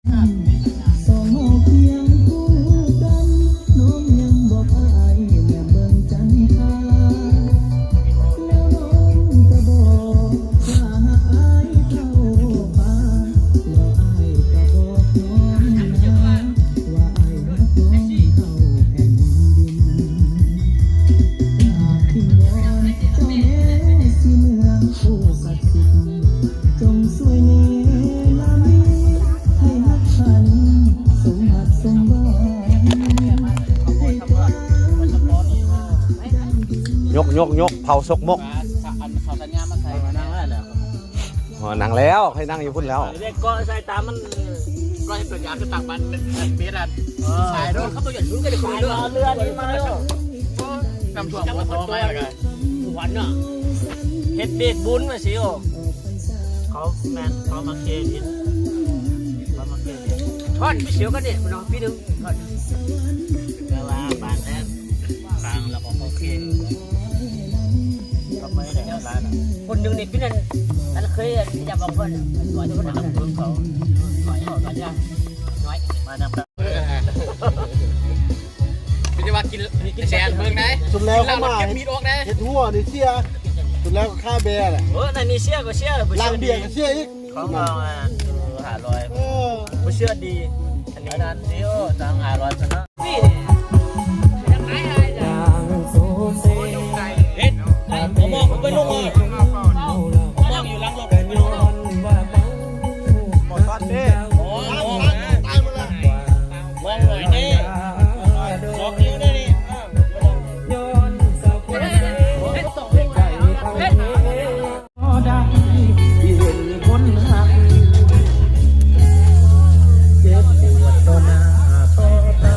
ສອງເຮົາຄຽງຄູ່ກັນ ນ້ອງຍັງບອກອ້າຍ ແນມເບິ່ງຈັນທາ ແລ້ວນ້ອງກະບອກວ່າຫາກອ້າຍເຂົ້າປ່າ ແລ້ວອ້າຍກະບອກນ້ອງນາ ວ່າອ້າຍຮັກນ້ອງເທົ່າແຜ່ນດິນ. ກາບວິງວອນເຈົ້າແມ່ສີເມືອງຜູ້ສັກສິດ ຈົ່ງຊ່ວຍເນລະມິດໃຫ້ຮັກພັນສົມບັກສົມບານ ໃຫ້ຄວາມ ຍົກ ຍົກ ຍົກ ເຜົາສົກມົກ ອັນເຂົາສັນຍາມາໃສ່ ມານັ່ງໄດ້ແລ້ວ. ອໍ ນັ່ງແລ້ວ ໃຫ້ນັ່ງຢູ່ພຸ້ນແລ້ວ. ເດັກເກາະໃສ່ຕາມັນ ກໍໃຫ້ເປີດຢາງຄືຕ່າງບ້ານເປັນ ເປັນເມດອັນ ເອີ ສາຍໂດນ ເຂົາບໍ່ຢາກຫຍຸ້ງກັນເລີຍ ເຮືອນີ້ມາແລ້ວ. ນ້ຳຖ້ວມຫົວໂຕມາແລ້ວກະ ຂວັນເນາະ ເຮັດເບກບຸນວ່າຊິໂອ ເຂົາແມ່ນ ເຂົາມາເຄເຮັດ ເຂົາມາເຄເຮັດ ທອດໄປສຽວກັນເດ້ເນາະ ປີໜຶ່ງທອດ ແຕ່ວ່າບາດແລ້ວ ບາງແລ້ວກໍໂອເຄ ກໍບໍ່ໄດ້ຫຼາຍນະ ຄົນໜຶ່ງນີ້ເປັນອັນ ອັນເຄີຍອັນຈະບອກເພິ່ນ ໜ້ອຍຄົນໜຶ່ງເພິ່ນເຂົາ ໜ້ອຍເຂົາກໍຈະ ໜ້ອຍ ມານຳກັນ ເປັນວ່າກິນ ກິນແຊນເບິ່ງໄດ ສຸດແລ້ວກໍມາເກັບມີດອອກໄດ ເຮັດຫົວນີ້ເສຍ ສຸດແລ້ວກໍຄາແບແຫຼະ ເອີ ນັ້ນນີ້ເສຍກໍເສຍ ຫຼັງເບຍກໍເສຍອີກ ຂອງເຮົາ ອ່າ ຫ້າຮ້ອຍ ເອີ ບໍ່ເຊື່ອດີ ອັນນີ້ ອັນນັ້ນຊິໂອ ຕັ້ງຫ້າຮ້ອຍຊະເນາະ ນີ້ ເຮັດ ເອົາໝໍ້ໄປລົງ ເອົາໝໍ້ຢູ່ຫຼັງລົດ ບໍ່ຊອດເດ້ ໝໍ້ ໝໍ້ ຕາຍໝົດລະ ມອງໜ້ອຍເດ້ ອອກນິ້ວໄດ້ນີ້ ເອີ ບໍ່ໄດ້ທີ່ເຫັນຄົນຮັກ ເຈັບປວດຕໍ່ໜ້າຕໍ່ຕາ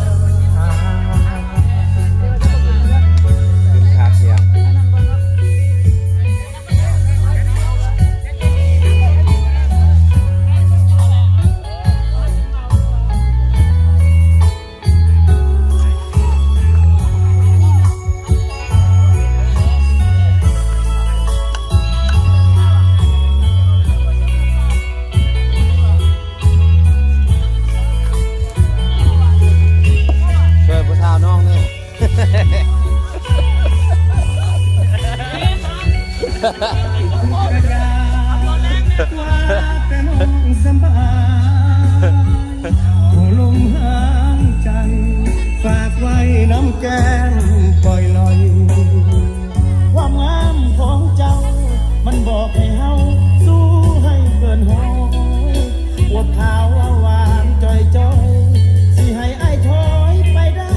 ຄຶກຄັກແທ້. ຊ່ວຍຜູ້ສາວນ້ອງແດ່. ຂໍລົມຫາງໃຈ ຝາກໄວ້ນຳແກ້ມປ່ອຍລອຍ ຄວາມງາມຂອງເຈົ້າ ມັນບອກໃຫ້ເຮົາສູ້ໃຫ້ເກີນຮ້ອຍ ອວບຂາວເວົ້າຫວານຈ່ອຍໆ ຊິໃຫ້ອ້າຍຖອຍໄປໄດ້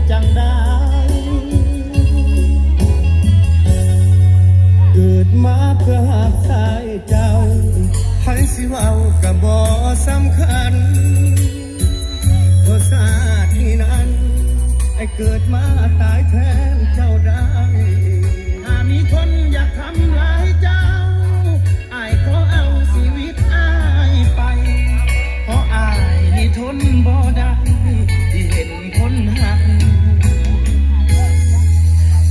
ຈັ່ງໃດ? ເກີດມາເພື່ອຮັກຊາຍເຈົ້າ ໃຜຊິເວົ້າກໍບໍ່ສຳຄັນ ເພາະຊາດນີ້ນັ້ນ ອ້າຍເກີດມາຕາຍແທນເຈົ້າໄດ້ ຖ້າມີຄົນຢາກທຳລາຍເຈົ້າ ອ້າຍຂໍເອົາຊີວິດອ້າຍໄປ ເພາະອ້າຍນີ້ທົນບໍ່ໄດ້ ທີ່ເຫັນຄົນຮັກ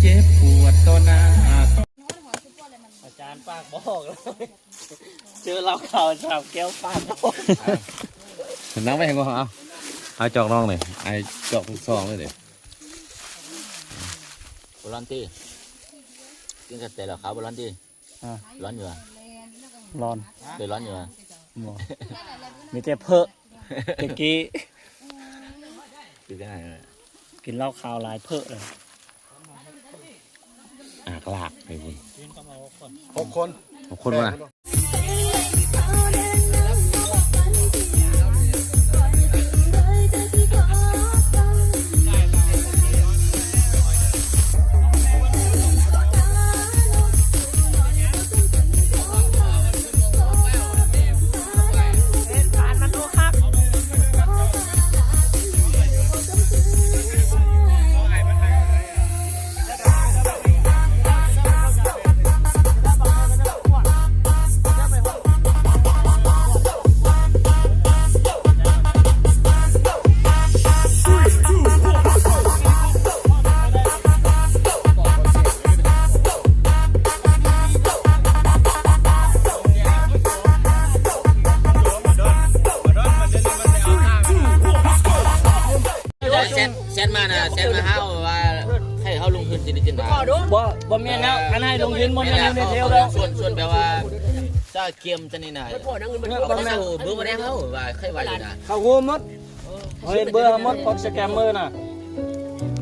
ເຈັບປວດຕໍ່ໜ້າ. ອາຈານປາກບໍ່ອອກແລ້ວ ເຈີເຫຼົ້າຂາວສາມແກ້ວປາກບໍ່ອອກ. ນັ່ງໄວ້ໃຫ້ບໍ່ ເອົາ ເອົາຈອກນ້ອງນີ້ ອ້າຍຈອກທຸກຊອງເລີຍເດ້. ບໍ່ຮ້ອນຕິ? ກິນກາແຟແລ້ວຂາວບໍ່ຮ້ອນຕິ? ອ່າ ຮ້ອນຢູ່ຫວາ? ຮ້ອນ ເຄີຍຮ້ອນຢູ່ຫວາ? ບໍ່ ມີແຕ່ເພີ້ ແຕ່ກີ້ ກິນໄດ້ ກິນເຫຼົ້າຂາວຫຼາຍເພີ້ເລີຍ ອາກລາກໄປພຸ້ນ ຫົກຄົນ ຫົກຄົນວ່າ. ນມານະ ແຊນມາຫາວ່າໃຫ້ເຮົາລົງທຶນຊິລິຈິນນາ ບໍ່ ບໍ່ແມ່ນແລ້ວ ອັນໃຫ້ລົງທຶນບໍ່ແມ່ນແນວນີ້ແລ້ວ ຊວນ ຊວນແບບວ່າສະກຽມຈັ່ງນີ້ນະ ເອີ ບໍ່ແມ່ນ ເຮົາເບີບໍ່ໄດ້ ເຮົາວ່າໃຫ້ວ່າຢູ່ນະ ເຂົາຮູ້ໝົດ ເຮົາເຮັດເບີເຮົາໝົດ ພວກສະແກມເມີນະ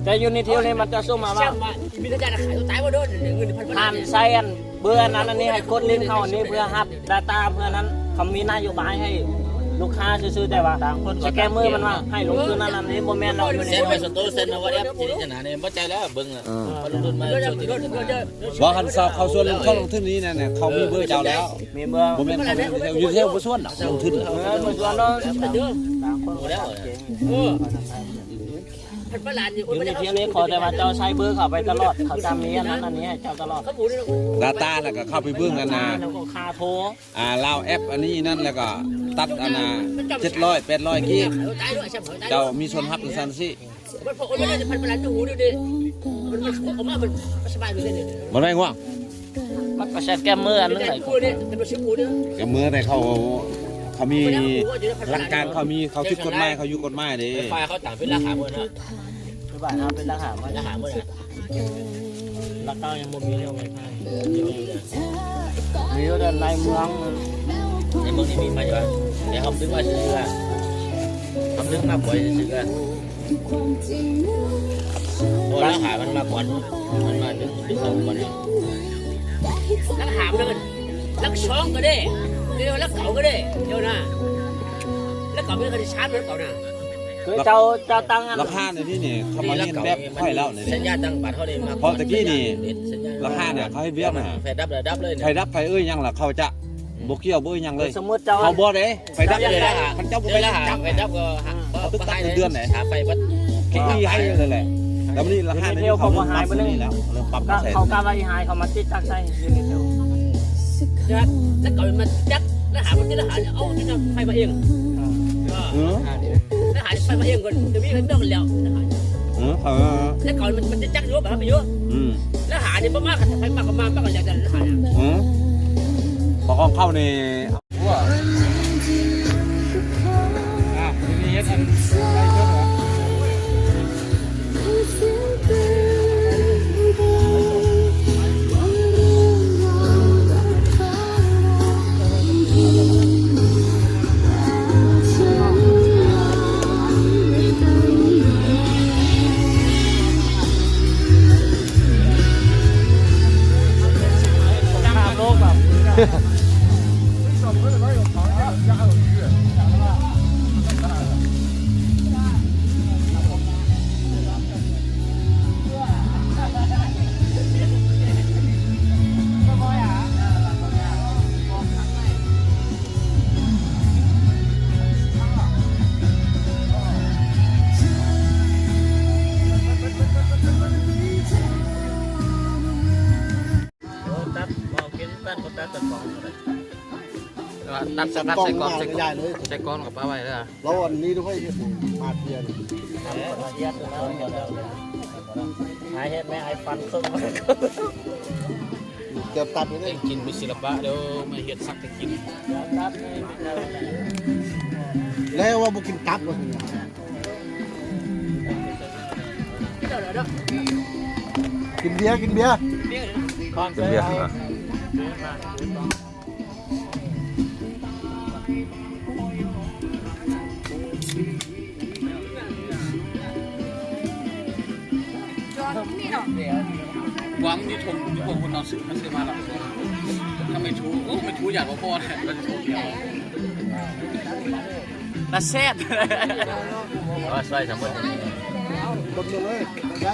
ແຕ່ຢູ່ໃນທຽວນີ້ມັນຈະສົ່ງມາວ່າ ທ່ານໃຊ້ອັນ ເບີອັນນັ້ນອັນນີ້ໃຫ້ກົດລິ້ງເຮົາອັນນີ້ເພື່ອຮັບ Data ເພື່ອນັ້ນ ເຂົາມີນະໂຍບາຍໃຫ້ລູກຄ້າຊື່ໆ ແຕ່ວ່າສະແກມເມີມັນວ່າໃຫ້ລົງທຶນອັນນັ້ນນີ້ບໍ່ແມ່ນແລ້ວ ເຊັນໄປສ່ວນໂຕ ເຊັນມາ WhatsApp ທີ່ນີ້ນະ ນີ້ບໍ່ໃຈແລ້ວເບິ່ງ ເອີ ເຂົາລົງທຶນມາ ເວົ້າຫັ້ນຊາວເຂົາຊວນລົງທຶນ ລົງທຶນນີ້ນະ ເຂົາມີເບີເຈົ້າແລ້ວ ມີເບີ ບໍ່ແມ່ນເຂົາຢູ່ແຖວບໍ່ຊວນດອກ ລົງທຶນ ເອີ ບໍ່ຊວນເນາະ ຢູ່ໃນເຂດນີ້ຂໍແຕ່ວ່າເຈົ້າໃຊ້ເບີເຂົາໄປຕະຫຼອດ ເຂົາຈະມີອັນນັ້ນອັນນີ້ໃຫ້ເຈົ້າຕະຫຼອດ Data ແລ້ວກໍເຂົ້າໄປເບິ່ງອັນນ່າ ແລ້ວກໍຄ່າໂທ ອ່າ ລາວແອັບອັນນີ້ນັ້ນ ແລ້ວກໍຕັດອັນນ່າ ເຈັດຮ້ອຍ ແປດຮ້ອຍກີບ ເຈົ້າມີສ່ວນຮັບຈັ່ງຊັ້ນຊີ້ ມັນບໍ່ແມ່ນຫວງ ມັນກໍແຊດແກມເມີອັນໜຶ່ງ ແກມເມີແຕ່ເຂົາ ເຂົາມີຫຼັກການ ເຂົາມີ ເຂົາຖືກກົດໝາຍ ເຂົາຢູ່ກົດໝາຍເດ້ ໄຟຟ້າເຂົາຕັ້ງເປັນລາຄາໝົດນະ ຄືບ້ານເຮົາເປັນລາຄາໝົດ ລາຄາໝົດນະ ລາຄາຍັງບໍ່ມີເລື່ອງໄວໄຟ ມີຢູ່ແຕ່ໃນເມືອງ ໃນເມືອງນີ້ມີໄຟຢູ່ ແຕ່ເຮົາດຶງມາຊື່ໆ ເຮົາດຶງມາປ່ອຍຊື່ໆ ໂອ້ ລາຄາມັນມາກ່ອນ ມັນມາດຶງ ດຶງເຮົາກ່ອນ ລາຄາມັນ ລັກສອງກໍໄດ້ ດຽວລັກເກົ້າກໍໄດ້ ດຽວນະ ລັກເກົ້າມັນກໍໄດ້ສາມ ລັກເກົ້ານະ ຄືເຈົ້າ ເຈົ້າຕັ້ງອັນ ລາຄາໃນທີ່ນີ້ ເຂົາມາເຮັດແບບຂ້ອຍແລ້ວນີ້ ສັນຍາຕັ້ງບັດເຮົານີ້ມາ ເພາະຕະກີ້ນີ້ ສັນຍາ ລາຄານະ ເຂົາເຮັດວຽກນະ ໄຟດັບລະດັບເລີຍ ໄຟດັບໄຟເອີ່ຫຍັງລະ ເຂົາຈະບໍ່ກ່ຽວບໍ່ອີ່ຫຍັງເລີຍ ສົມມຸດເຈົ້າ ເຂົາບໍ່ໄດ້ ໄຟດັບເລີຍ ຄັນເຈົ້າບໍ່ໄປຈັບ ເຂົາຕັດເງິນເດືອນເດ້ ຄ່າໄຟເບິດ ເຂົາໃຫ້ເລີຍແຫຼະ ແລ້ວນີ້ລາຄາໃນນີ້ເຂົາເລີ່ມປັບໃສ່ ເຂົາກະວ່າຊິໃຫ້ເຂົາມາຕິດຕັ້ງໃສ່ຢູ່ນີ້ ແລ້ວເຂົາມາຈັບ ແລ້ວຫາມັນຕິດ ແລ້ວຫາເອົາໄຟມາເອງ ເອີ ແລ້ວຫາໄຟມາເອງກ່ອນ ຈະມີເງິນດອກແລ້ວ ເອີ ເຂົາ ແລ້ວເຂົາມັນຕິດຈັກຢູ່ ເຮົາໄປຢູ່ ອືມ ແລ້ວຫານີ້ບໍ່ມາ ໃຜມາກໍມາ ມາກໍແລ້ວແຕ່ຫາ ອືມ ເພາະຂອງເຂົານີ້ ຕັດ ເວົ້າກິນກັນ ບໍ່ຕັດ ຕັດກອງ ຕັດ ຕັດໃສ່ກອງ ໃສ່ກອງ ໃສ່ກອງ ແລ້ວກໍປະໄວ້ເດີ. ລາວອັນນີ້ດ້ວຍເຮັດມາເທຍນີ້ ເອີ ມາເທຍແລ້ວ ຫາເຮັດແມ່ໄອ້ຟັນເຄິ່ງ ເກືອບຕັດຢູ່ນີ້ ກິນມີສິລະປະເດີ ມາເຮັດສັກແຕ່ກິນ ແລ້ວວ່າບໍ່ກິນຕັບ ກິນເບຍ ກິນເບຍ ກິນເບຍ ກິນເບຍ ອ່ະ. ຫວັງຢູ່ທົ່ງຢູ່ພວກຄົນເຮົາຊື້ ມັນຊື້ມາແລ້ວ ຖ້າໄມ່ຖືກ ໂອ້ ໄມ່ຖືກຢາກບໍ່ພໍແທ້ ມັນຖືກດຽວ ລະແຊບ ວ່າຊ່ອຍສຳເລັດ ຄົນເດີ ໄດ້.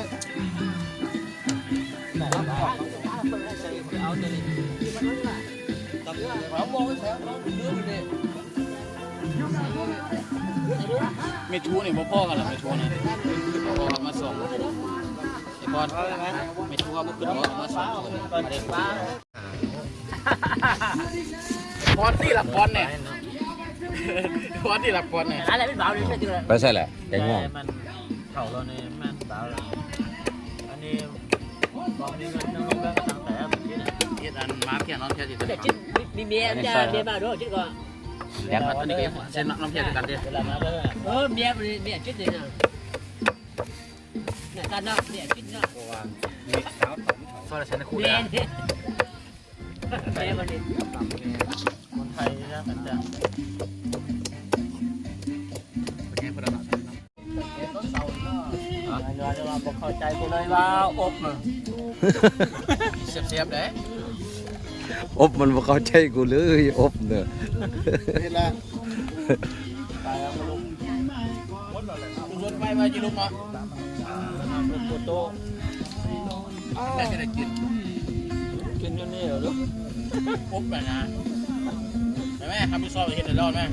ເມທູນີ້ບໍ່ພໍກັນລະ ເມທູນີ້ບໍ່ພໍກັນມາສອງຄົນ ໄອ້ບອນ ເມທູວ່າບໍ່ຂຶ້ນບໍ່ມາສອງຄົນ ບອນນີ້ລະບອນນີ້ ບອນນີ້ລະບອນນີ້ ໄປໃສແຫຼະ ແກງງອງ. ເຂົາເຫຼົ່ານີ້ແມ່ນສາວລາວ ອັນນີ້ບໍ່ມີເງິນນຳເບິ່ງຕັ້ງແຕ່ມື້ກີ້ນະ ເຮັດອັນມາພຽງນອນພຽງຊິ ມີເມຍ ອັນນີ້ ເມຍມາໂດ ຈິດກໍ ແຕ່ວ່າອັນນີ້ກໍເຊັນນອນພຽງຄືກັນຕິ ເອີ ເມຍ ເມຍຈິດນີ້ນະ. ກັນເນາະ ເສຍກິນເນາະ ເພາະວ່າມີສາວ ຊອຍໃສ່ໃນຄູ້ ແມ່ ເດີ ນເດ້ ແມ່ບໍ່ໄດ້ ຄົນໄທນະ ອາຈານ ເພິ່ນໃຫຍ່ເພິ່ນເນາະ ເນາະ ເພິ່ນວ່າບໍ່ເຂົ້າໃຈກູເລີຍວ່າອົບນະ ແຊບໆເດ້ ອົບມັນບໍ່ເຂົ້າໃຈກູເລີຍ ອົບເນາະ ເຮັດລະ ໄປແລ້ວ ໄປມາຢູ່ລຸມເນາະ ໂຕ ແລ້ວຊິໄດ້ກິນ ກິນຢູ່ນີ້ເດີ ອົບໄປນະ ໄປແມ່ ຮັບຜິດຊອບເຮັດໃຫ້ລອດແມ່.